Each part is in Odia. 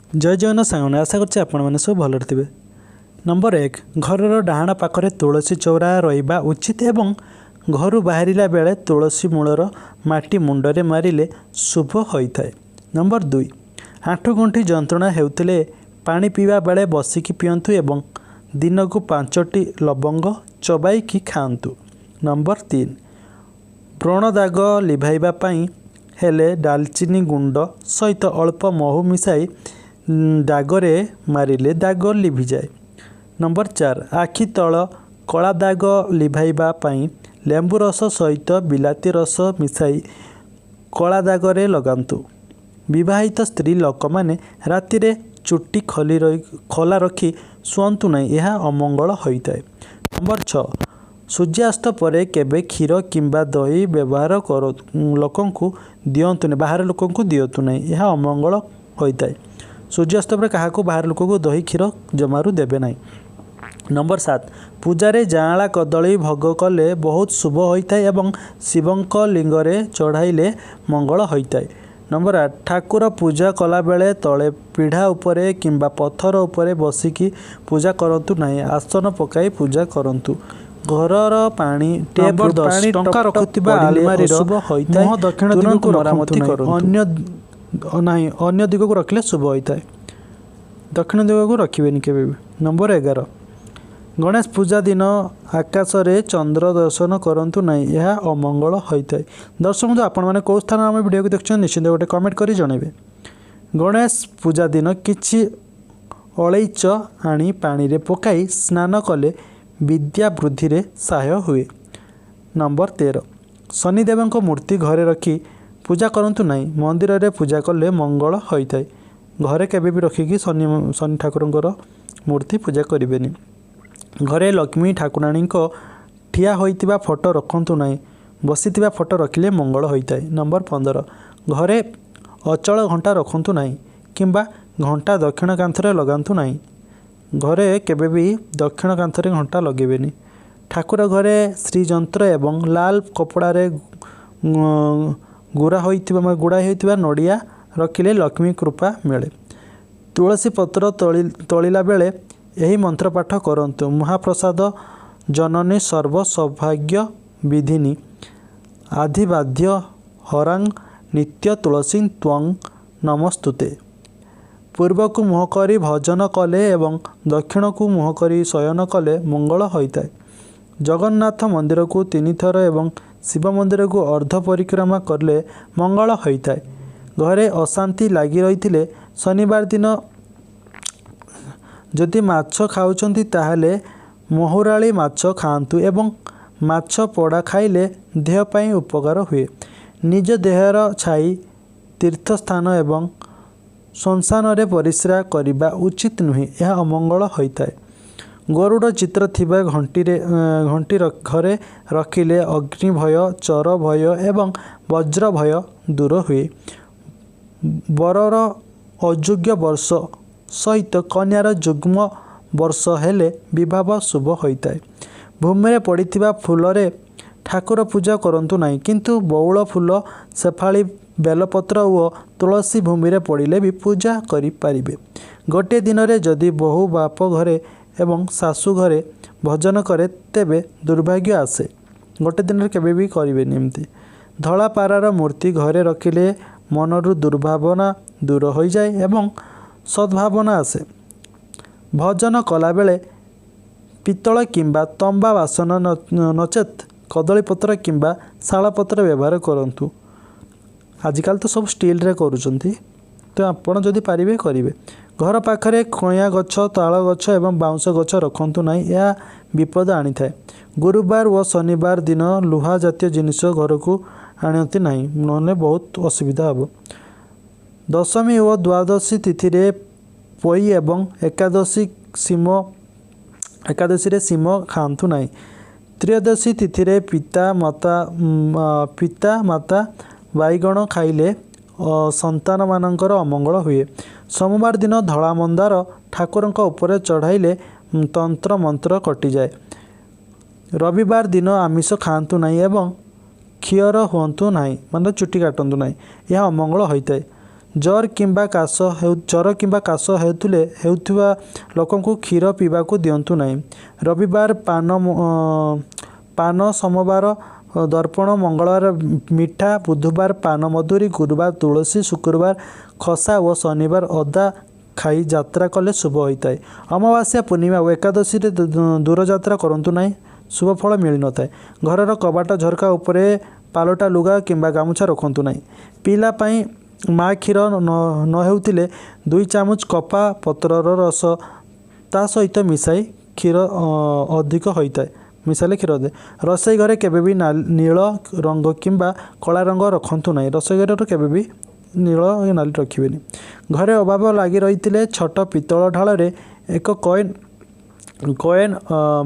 ଜୟ ଜଗନ୍ନାଥ ସାଙ୍ଗମାନେ, ଆଶା କରୁଛି ଆପଣମାନେ ସବୁ ଭଲରେ ଥିବେ। ନମ୍ବର 1, ଘରର ଡାହାଣ ପାଖରେ ତୁଳସୀ ଚଉରା ରହିବା ଉଚିତ ଏବଂ ଘରୁ ବାହାରିଲା ବେଳେ ତୁଳସୀ ମୂଳର ମାଟି ମୁଣ୍ଡରେ ମାରିଲେ ଶୁଭ ହୋଇଥାଏ। ନମ୍ବର 2, ଆଣ୍ଠୁଗଣ୍ଠି ଯନ୍ତ୍ରଣା ହେଉଥିଲେ ପାଣି ପିଇବା ବେଳେ ବସିକି ପିଅନ୍ତୁ ଏବଂ ଦିନକୁ 5ଟି ଲବଙ୍ଗ ଚୋବାଇକି ଖାଆନ୍ତୁ। ନମ୍ବର 3, ବ୍ରଣ ଦାଗ ଲିଭାଇବା ପାଇଁ ହେଲେ ଡାଲଚିନି ଗୁଣ୍ଡ ସହିତ ଅଳ୍ପ ମହୁ ମିଶାଇ ଦାଗରେ ମାରିଲେ ଦାଗ ଲିଭିଯାଏ। ନମ୍ବର 4, ଆଖି ତଳ କଳା ଦାଗ ଲିଭାଇବା ପାଇଁ ଲେମ୍ବୁ ରସ ସହିତ ବିଲାତି ରସ ମିଶାଇ କଳା ଦାଗରେ ଲଗାନ୍ତୁ। ବିବାହିତ ସ୍ତ୍ରୀ ଲୋକମାନେ ରାତିରେ ଚୁଟି ଖୋଲା ରଖି ଶୁଅନ୍ତୁ ନାହିଁ, ଏହା ଅମଙ୍ଗଳ ହୋଇଥାଏ। ନମ୍ବର 6, ସୂର୍ଯ୍ୟାସ୍ତ ପରେ କେବେ କ୍ଷୀର କିମ୍ବା ଦହି ବ୍ୟବହାର କର ଲୋକଙ୍କୁ ଦିଅନ୍ତୁନି, ବାହାର ଲୋକଙ୍କୁ ଦିଅନ୍ତୁ ନାହିଁ, ଏହା ଅମଙ୍ଗଳ ହୋଇଥାଏ। ସୂର୍ଯ୍ୟାସ୍ତ ପରେ କାହାକୁ ବାହାର ଲୋକକୁ ଦହି କ୍ଷୀର ଜମାରୁ ଦେବେ ନାହିଁ। ନମ୍ବର 7, ପୂଜାରେ ଯାଆଁଳା କଦଳୀ ଭୋଗ କଲେ ବହୁତ ଶୁଭ ହୋଇଥାଏ ଏବଂ ଶିବଙ୍କ ଲିଙ୍ଗରେ ଚଢ଼ାଇଲେ ମଙ୍ଗଳ ହୋଇଥାଏ। ନମ୍ବର 8, ଠାକୁର ପୂଜା କଲାବେଳେ ତଳେ ପିଢ଼ା ଉପରେ କିମ୍ବା ପଥର ଉପରେ ବସିକି ପୂଜା କରନ୍ତୁ ନାହିଁ, ଆସନ ପକାଇ ପୂଜା କରନ୍ତୁ। ଘରର ପାଣି ଟ୍ୟାପ୍ରୁ ନମ୍ବର 10, ପାଣି ଟଙ୍କା ଟପ ଟପ ରଖୁଥିବା ପଡ଼ିଲେ ଆଲମାରିର ଅଶୁଭ ହୋଇଥାଏ, ମୁହଁ ଦକ୍ଷିଣ ତୁରନ୍ତ ଦିଗକୁ ରଖନ୍ତୁ ମରାମତି ନାହିଁ, କରନ୍ତୁ। ଅନ୍ୟ ନାହିଁ, ଅନ୍ୟ ଦିଗକୁ ରଖିଲେ ଶୁଭ ହୋଇଥାଏ, ଦକ୍ଷିଣ ଦିଗକୁ ରଖିବେନି କେବେ ବି। ନମ୍ବର 11, ଗଣେଶ ପୂଜା ଦିନ ଆକାଶରେ ଚନ୍ଦ୍ର ଦର୍ଶନ କରନ୍ତୁ ନାହିଁ, ଏହା ଅମଙ୍ଗଳ ହୋଇଥାଏ। ଦର୍ଶକ ବନ୍ଧୁ, ଆପଣମାନେ କେଉଁ ସ୍ଥାନରେ ଆମ ଭିଡ଼ିଓକୁ ଦେଖୁଛନ୍ତି, ନିଶ୍ଚିନ୍ତ ଗୋଟେ କମେଣ୍ଟ କରି ଜଣାଇବେ। ଗଣେଶ ପୂଜା ଦିନ କିଛି ଅଳେଇଚ ଆଣି ପାଣିରେ ପକାଇ ସ୍ନାନ କଲେ ବିଦ୍ୟା ବୃଦ୍ଧିରେ ସହାୟ ହୁଏ। ନମ୍ବର 13, ଶନିଦେବଙ୍କ ମୂର୍ତ୍ତି ଘରେ ରଖି ପୂଜା କରନ୍ତୁ ନାହିଁ, ମନ୍ଦିରରେ ପୂଜା କଲେ ମଙ୍ଗଳ ହୋଇଥାଏ। ଘରେ କେବେ ବି ରଖିକି ଶନି ଠାକୁରଙ୍କର ମୂର୍ତ୍ତି ପୂଜା କରିବେନି। ଘରେ ଲକ୍ଷ୍ମୀ ଠାକୁରାଣୀଙ୍କ ଠିଆ ହୋଇଥିବା ଫଟୋ ରଖନ୍ତୁ ନାହିଁ, ବସିଥିବା ଫଟୋ ରଖିଲେ ମଙ୍ଗଳ ହୋଇଥାଏ। ନମ୍ବର 15, ଘରେ ଅଚଳ ଘଣ୍ଟା ରଖନ୍ତୁ ନାହିଁ କିମ୍ବା ଘଣ୍ଟା ଦକ୍ଷିଣ କାନ୍ଥରେ ଲଗାନ୍ତୁ ନାହିଁ। ଘରେ କେବେ ବି ଦକ୍ଷିଣ କାନ୍ଥରେ ଘଣ୍ଟା ଲଗାଇବେନି। ଠାକୁର ଘରେ ଶ୍ରୀଯନ୍ତ୍ର ଏବଂ ଲାଲ କପଡ଼ାରେ ଗୁରା ହୋଇଥିବା, ଗୁଡ଼ାଇ ହୋଇଥିବା ନଡ଼ିଆ ରଖିଲେ ଲକ୍ଷ୍ମୀ କୃପା ମିଳେ। ତୁଳସୀ ପତ୍ର ତୋଳିଲା ବେଳେ ଏହି ମନ୍ତ୍ର ପାଠ କରନ୍ତୁ। ମହାପ୍ରସାଦ ଜନନୀ ସର୍ବ ସୌଭାଗ୍ୟ ବିଧିନୀ ଆଧିବାଧ୍ୟ ହରାଂ ନିତ୍ୟ ତୁଳସୀ ତ୍ୱଂ ନମସ୍ତୁତେ। ପୂର୍ବକୁ ମୁହଁ କରି ଭଜନ କଲେ ଏବଂ ଦକ୍ଷିଣକୁ ମୁହଁ କରି ଶୟନ କଲେ ମଙ୍ଗଳ ହୋଇଥାଏ। ଜଗନ୍ନାଥ ମନ୍ଦିରକୁ 3ଥର ଏବଂ ଶିବ ମନ୍ଦିରକୁ ଅର୍ଦ୍ଧ ପରିକ୍ରମା କଲେ ମଙ୍ଗଳ ହୋଇଥାଏ। ଘରେ ଅଶାନ୍ତି ଲାଗି ରହିଥିଲେ ଶନିବାର ଦିନ ଯଦି ମାଛ ଖାଉଛନ୍ତି ତାହେଲେ ମହୁରାଳି ମାଛ ଖାଆନ୍ତୁ ଏବଂ ମାଛ ପୋଡ଼ା ଖାଇଲେ ଦେହ ପାଇଁ ଉପକାର ହୁଏ। ନିଜ ଦେହର ଛାଇ ତୀର୍ଥସ୍ଥାନ ଏବଂ ଶ୍ମଶାନରେ ପରିସ୍ରା କରିବା ଉଚିତ ନୁହେଁ, ଏହା ଅମଙ୍ଗଳ ହୋଇଥାଏ। ଗରୁଡ଼ ଚିତ୍ର ଥିବା ଘଣ୍ଟିରେ ଘଣ୍ଟି ଘରେ ରଖିଲେ ଅଗ୍ନି ଭୟ, ଚୋର ଭୟ ଏବଂ ବଜ୍ର ଭୟ ଦୂର ହୁଏ। ବରର ଅଯୋଗ୍ୟ ବର୍ଷ ସହିତ କନ୍ୟାର ଯୁଗ୍ମ ବର୍ଷ ହେଲେ ବିବାହ ଶୁଭ ହୋଇଥାଏ। ଭୂମିରେ ପଡ଼ିଥିବା ଫୁଲରେ ଠାକୁର ପୂଜା କରନ୍ତୁ ନାହିଁ, କିନ୍ତୁ ବଉଳ ଫୁଲ, ଶେଫାଳି, ବେଲପତ୍ର ଓ ତୁଳସୀ ଭୂମିରେ ପଡ଼ିଲେ ବି ପୂଜା କରିପାରିବେ। ଗୋଟିଏ ଦିନରେ ଯଦି ବୋହୂ ବାପ ଘରେ ଏବଂ ଶାଶୁ ଘରେ ଭୋଜନ କରେ ତେବେ ଦୁର୍ଭାଗ୍ୟ ଆସେ। ଗୋଟେ ଦିନରେ କେବେ ବି କରିବେନି ଏମିତି। ଧଳା ପାରାର ମୂର୍ତ୍ତି ଘରେ ରଖିଲେ ମନରୁ ଦୁର୍ଭାବନା ଦୂର ହୋଇଯାଏ ଏବଂ ସଦ୍ଭାବନା ଆସେ। ଭୋଜନ କଲାବେଳେ ପିତ୍ତଳ କିମ୍ବା ତମ୍ବା ବାସନ ନଚେତ୍ କଦଳୀପତ୍ର କିମ୍ବା ଶାଳପତ୍ର ବ୍ୟବହାର କରନ୍ତୁ। ଆଜିକାଲି ତ ସବୁ ଷ୍ଟିଲରେ କରୁଛନ୍ତି, ତ ଆପଣ ଯଦି ପାରିବେ କରିବେ। ଘର ପାଖରେ କଇଁଆ ଗଛ, ତାଳ ଗଛ ଏବଂ ବାଉଁଶ ଗଛ ରଖନ୍ତୁ ନାହିଁ, ଏହା ବିପଦ ଆଣିଥାଏ। ଗୁରୁବାର ଓ ଶନିବାର ଦିନ ଲୁହା ଜାତୀୟ ଜିନିଷ ଘରକୁ ଆଣନ୍ତି ନାହିଁ, ନହେଲେ ବହୁତ ଅସୁବିଧା ହେବ। ଦଶମୀ ଓ ଦ୍ୱାଦଶୀ ତିଥିରେ ପୋଇ ଏବଂ ଏକାଦଶୀରେ ସିମ ଖାଆନ୍ତୁ ନାହିଁ। ତ୍ରୟୋଦଶୀ ତିଥିରେ ପିତା ମାତା ବାଇଗଣ ଖାଇଲେ ସନ୍ତାନମାନଙ୍କର ଅମଙ୍ଗଳ ହୁଏ। ସୋମବାର ଦିନ ଧଳା ମନ୍ଦାର ଠାକୁରଙ୍କ ଉପରେ ଚଢ଼ାଇଲେ ତନ୍ତ୍ର ମନ୍ତ୍ର କଟିଯାଏ। ରବିବାର ଦିନ ଆମିଷ ଖାଆନ୍ତୁ ନାହିଁ ଏବଂ କ୍ଷୀର ହୁଅନ୍ତୁ ନାହିଁ, ମାନେ ଚୁଟି କାଟନ୍ତୁ ନାହିଁ, ଏହା ଅମଙ୍ଗଳ ହୋଇଥାଏ। ଜ୍ୱର କିମ୍ବା କାଶ ହେଉ ଜ୍ୱର କିମ୍ବା କାଶ ହେଉଥିଲେ ହେଉଥିବା ଲୋକଙ୍କୁ କ୍ଷୀର ପିଇବାକୁ ଦିଅନ୍ତୁ ନାହିଁ। ରବିବାର ପାନ, ସୋମବାର ଦର୍ପଣ, ମଙ୍ଗଳବାର ମିଠା, ବୁଧବାର ପାନ ମଧୁରୀ, ଗୁରୁବାର ତୁଳସୀ, ଶୁକ୍ରବାର ଖସା ଓ ଶନିବାର ଅଦା ଖାଇ ଯାତ୍ରା କଲେ ଶୁଭ ହୋଇଥାଏ। ଅମାବାସ୍ୟା, ପୂର୍ଣ୍ଣିମା ଓ ଏକାଦଶୀରେ ଦୂରଯାତ୍ରା କରନ୍ତୁ ନାହିଁ, ଶୁଭ ଫଳ ମିଳିନଥାଏ। ଘରର କବାଟ ଝରକା ଉପରେ ପାଲଟା ଲୁଗା କିମ୍ବା ଗାମୁଛା ରଖନ୍ତୁ ନାହିଁ। ପିଲା ପାଇଁ ମା କ୍ଷୀର ନ ହେଉଥିଲେ 2 ଚାମଚ କପା ପତ୍ରର ରସ ତା ସହିତ ମିଶାଇ କ୍ଷୀର ଅଧିକ ହୋଇଥାଏ, ମିଶାଇଲେ କ୍ଷୀର ଦିଏ। ରୋଷେଇ ଘରେ କେବେ ବି ନୀଳ ରଙ୍ଗ କିମ୍ବା କଳା ରଙ୍ଗ ରଖନ୍ତୁ ନାହିଁ। ରୋଷେଇ ଘରେ କେବେ ବି ନୀଳ ନାଲି ରଖିବେନି। ଘରେ ଅଭାବ ଲାଗି ରହିଥିଲେ ଛୋଟ ପିତ୍ତଳ ଢାଳରେ ଏକ କଏନ୍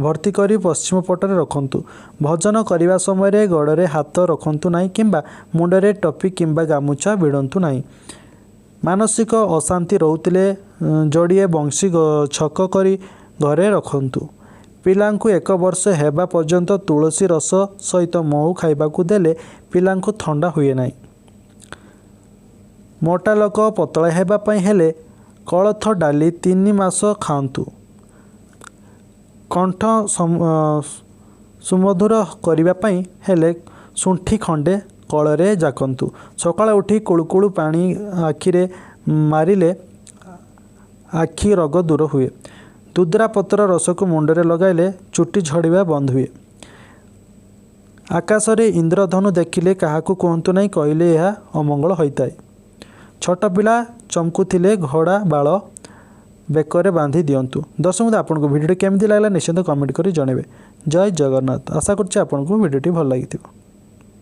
ଭର୍ତ୍ତି କରି ପଶ୍ଚିମ ପଟରେ ରଖନ୍ତୁ। ଭୋଜନ କରିବା ସମୟରେ ଗୋଡ଼ରେ ହାତ ରଖନ୍ତୁ ନାହିଁ କିମ୍ବା ମୁଣ୍ଡରେ ଟୋପି କିମ୍ବା ଗାମୁଛା ଭିଡ଼ନ୍ତୁ ନାହିଁ। ମାନସିକ ଅଶାନ୍ତି ରହୁଥିଲେ ଯୋଡ଼ିଏ ବଂଶୀ ଛକ କରି ଘରେ ରଖନ୍ତୁ। ପିଲାଙ୍କୁ 1 ବର୍ଷ ହେବା ପର୍ଯ୍ୟନ୍ତ ତୁଳସୀ ରସ ସହିତ ମହୁ ଖାଇବାକୁ ଦେଲେ ପିଲାଙ୍କୁ ଥଣ୍ଡା ହୁଏ ନାହିଁ। ମୋଟା ଲୋକ ପତଳା ହେବା ପାଇଁ ହେଲେ କୋଳଥ ଡାଲି 3 ମାସ ଖାଆନ୍ତୁ। କଣ୍ଠ ସୁମଧୁର କରିବା ପାଇଁ ହେଲେ ଶୁଣ୍ଠି ଖଣ୍ଡେ କଳରେ ଜାକନ୍ତୁ। ସକାଳୁ ଉଠି କୁଳୁକୁଳୁ ପାଣି ଆଖିରେ ମାରିଲେ ଆଖି ରୋଗ ଦୂର ହୁଏ। ଦୁଦ୍ରା ପତ୍ର ରସକୁ ମୁଣ୍ଡରେ ଲଗାଇଲେ ଚୁଟି ଝଡ଼ିବା ବନ୍ଦ ହୁଏ। ଆକାଶରେ ଇନ୍ଦ୍ରଧନୁ ଦେଖିଲେ କାହାକୁ କୁହନ୍ତୁ ନାହିଁ, କହିଲେ ଏହା ଅମଙ୍ଗଳ ହୋଇଥାଏ। ଛୋଟ ପିଲା ଚମକୁଥିଲେ ଘୋଡ଼ା ବାଳ ବେକରେ ବାନ୍ଧି ଦିଅନ୍ତୁ। ଦର୍ଶକ ବନ୍ଧୁ, ଆପଣଙ୍କୁ ଭିଡ଼ିଓଟି କେମିତି ଲାଗିଲା ନିଶ୍ଚିତ କମେଣ୍ଟ କରି ଜଣାଇବେ। ଜୟ ଜଗନ୍ନାଥ। ଆଶା କରୁଛି ଆପଣଙ୍କୁ ଭିଡ଼ିଓଟି ଭଲ ଲାଗିଥିବ।